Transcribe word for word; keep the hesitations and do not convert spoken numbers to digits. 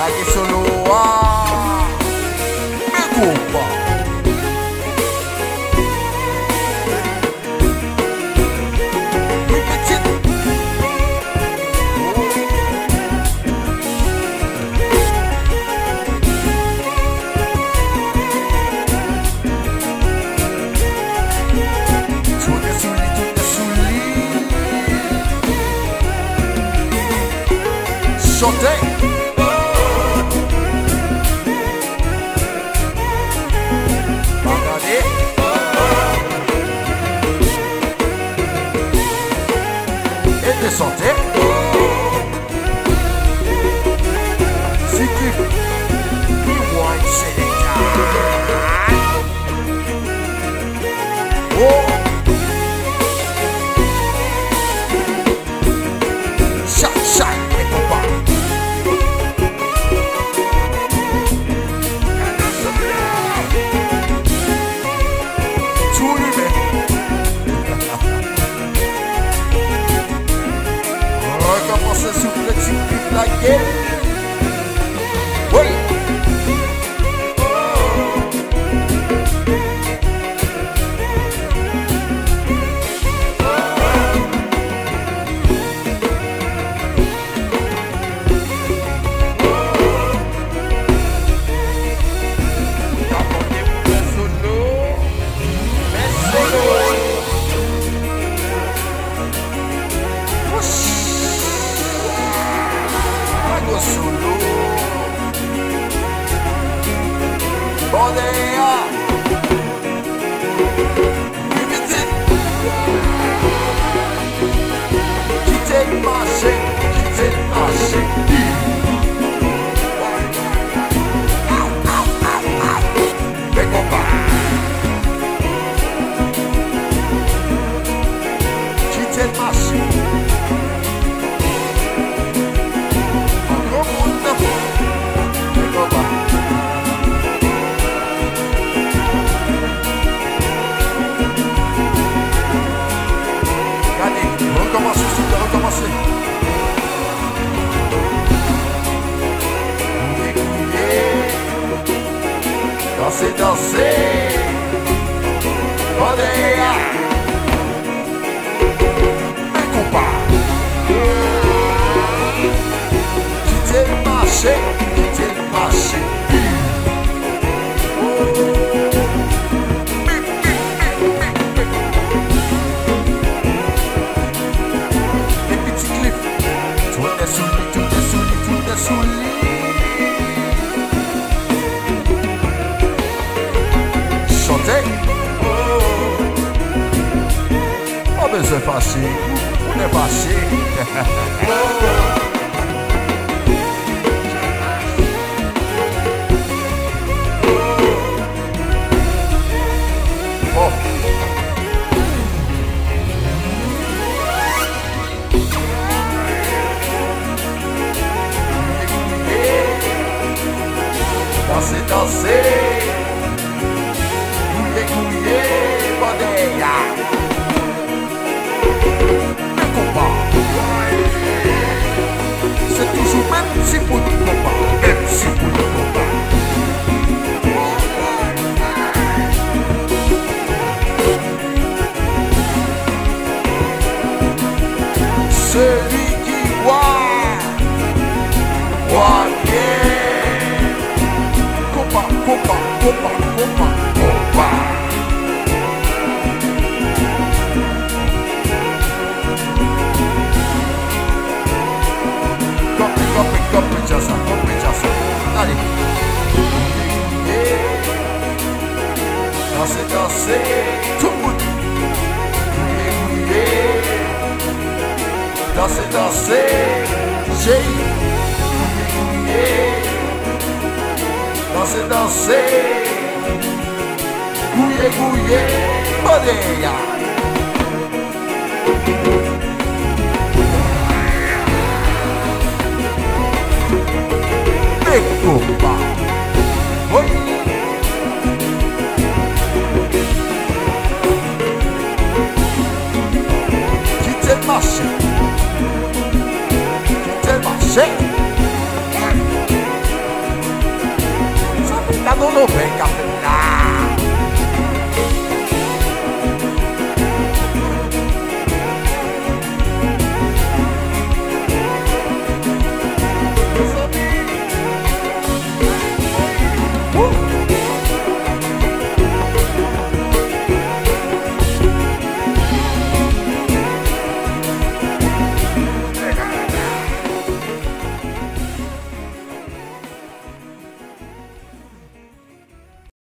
E solo a. Men konpa. Wi, pitit. Tounen sou li, tounen sou li. Chante. Gade. E desann. Siki. Rewind selector. Oh. Chat, chat, e konpa. Tou limen. Rekòmanse souple ti klip la, yeah. Woy. Gwo solo. Bò dèyè a. Wi, pitit. Kite l mache, kite l mache. Men konpa. Kite l mache. Granmoun nan. Men konpa. Gade, rekòmanse, souple, rekòmanse. Gouye, gouye. Danse, danse. Bò dèyè a. Men konpa. Kite l mache, kite l mache. E pitit li. Tounen sou li, tounen sou li, tounen sou li. Chante. Pa bezwen fache. Ou ne fache. Bon. Danse, danse. Gouye, gouye, bò dèyè a. Men konpa. Se toujou menm ti bout konpa. Menm ti bout konpa. Celui qui voit, voit bien. Konpa, konpa, konpa, konpa, konpa. Kanpe, kanpe, kanpe, djaz la, kanpe, djaz la. Ale. Danse, danse, tout moun. Gouye, gouye. Danse, danse, cheri. Gouye, gouye. Danse, danse. Gouye, gouye. Bò dèyè a. Men konpa. Woy. Kite l mache. Kite l mache. Obèy k ap